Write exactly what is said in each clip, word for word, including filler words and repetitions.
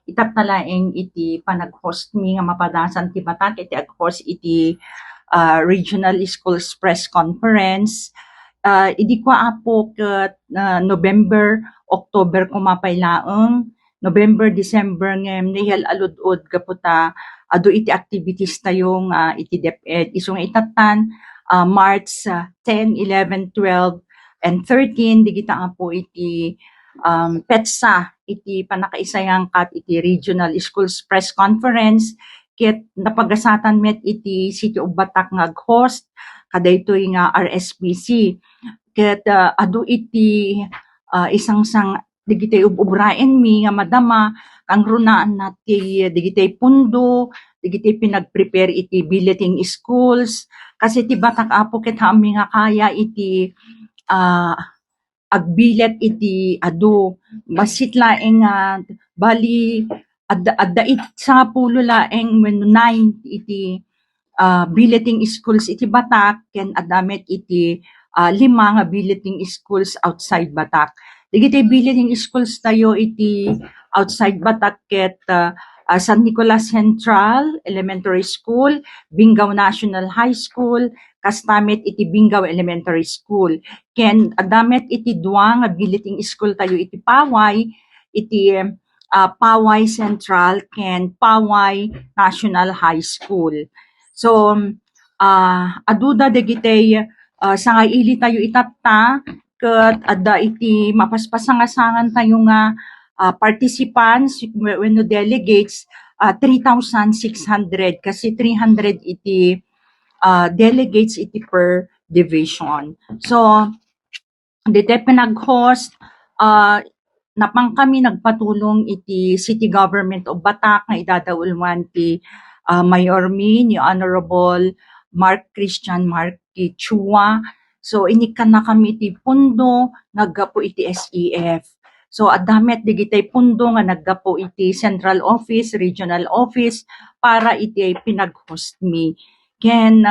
itatta laeng iti panag-host mi nga mapadasan ti Batak iti ag-host iti, ah, Regional Schools Press Conference. Ah, idi kua, Apo, ket, ah, November, October koma pay laeng, November, December ngem naial-alud-od gapu ta adu iti activities tayo nga iti DepEd. Isu nga itattan, ah, March, ah, ten, eleven, twelve, and thirteen, digita, Apo, iti, um, petsa iti pannakaisayangkat iti Regional Schools Press Conference, ket napagasatan met iti City of Batak nga ag-host kadaytoy nga R S P C. Ket, ah, adu iti, ah, isangsang dagiti ub-ubraenmi nga madama, kangrunaanna ti dagiti pundo, dagiti pinag-prepare iti billeting schools. Kasi ti Batak, Apo, ket haanmi nga kaya iti, ah, agbilet iti adu. Bassit laeng nga, bali, adda, adda it sangapulo laeng wenno nine iti, ah, billeting schools iti Batak, ken adda met iti, ah, lima nga billeting schools outside Batak. Dagiti billeting schools tayo iti outside Batak ket, ah, ah, San Nicolas Central Elementary School, Binggao National High School, kasta met iti Binggao Elementary School. Ken adda met iti dua nga billeting school tayo iti Paway, iti, ah, Paway Central ken Paway National High School. So, ah, aduda dagiti, ah, sangaili tayo itatta, ket adda iti mapaspasangasangan tayo nga, ah, participants wenno delegates, ah, three thousand six hundred, kasi three hundred iti, ah, delegates iti per division. So, ditoy pinag-host, ah, napan kami nagpatulong iti City Government of Batak nga idadauluan ti, ah, Mayor mi, ni Honorable Mark Christian Marky Chua. So, inikkanna kami ti pundo nga aggapu iti S E F. So, adda met digitay pundo nga naggapu iti central office, regional office, para iti pinag-host mi. Ken,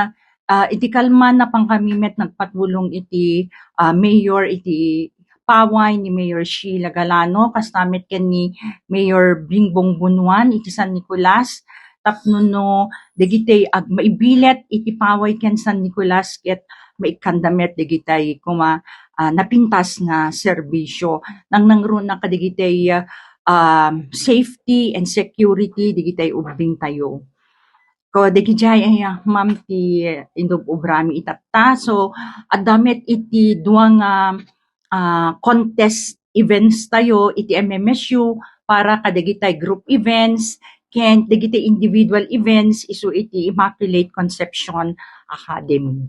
ah, iti kalman, napan kami met nagpatulong iti, ah, mayor iti Paway ni Mayor Sheila Galano, kasta met ken ni Mayor Bingbong Bunuan iti San Nicolas, tapno no dagiti ag-, maibilet iti Paway ken San Nicolas ket maikkanda met dagitay koma, ah, napintas nga serbisyo. Nangnangruna kadagitay, ah, safety and security dagitay ubbing tayo. Ko, dagijay, ay, ah, ma'am, ti indub-ubrami itatta. So, adda met iti dua nga, ah, contest events tayo iti M M S U para kadagitay group events ken dagiti individual events isu iti Immaculate Conception Academy.